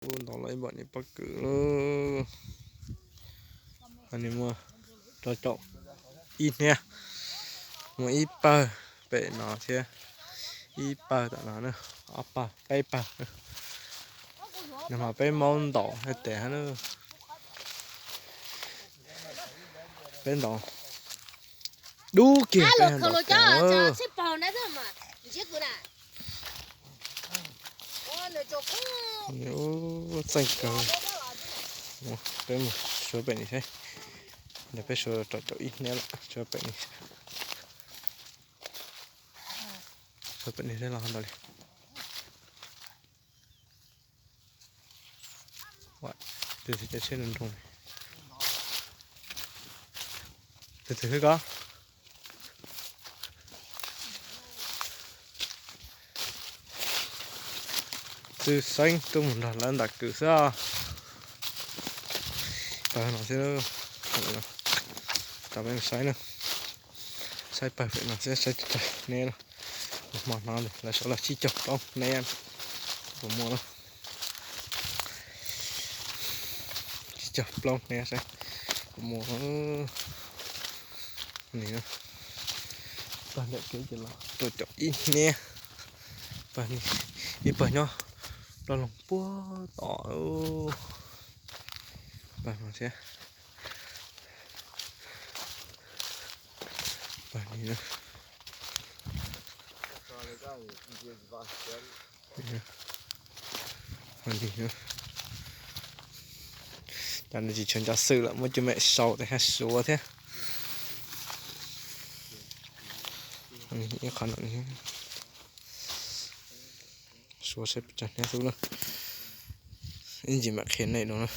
Ntau los ib npaum ni pob kws lauj. Nws muaj rau caum ib hniab, muaj ib pawg pem no thiab, ib pawg tom no na, ob pawg peb pawg. Nws mas peb maub ntaus hais tias na, peb ntaus dub kiag peb ntaus. Txeej kawg. Peb mus suav pem ni saib. Ntawd peb suav rau caum ib hniab lawm, suav pem ni, suav pem ni saib los ntawd li. Tus twg cov tsheb nroo nroo, tus twg xwb ko. Txwj Xeeb tuaj mus nrog lawv ntam kws xwb os. Pawg no xwb, coj peb saib na, saib pawg pem no xwb, saib tsis tag hneb na. Hmo no lawv suav los tsib caug plaub hneb, puas muaj na. Tsib caug plaub hneb saib puas muaj li. Pawg ntawm kev ces los rau caum ib hneb, ib pawg nyob loj loog puag tom. Pawg no thiab, pawg li na. Pawg li na. Cov no tsis tshua nco xwm lawm, muab cov mem sau tes hab suav thiab. Ib qho no suav saib pes tsawg hnab xwb na. Ib ntsis mam qhia nej dua na.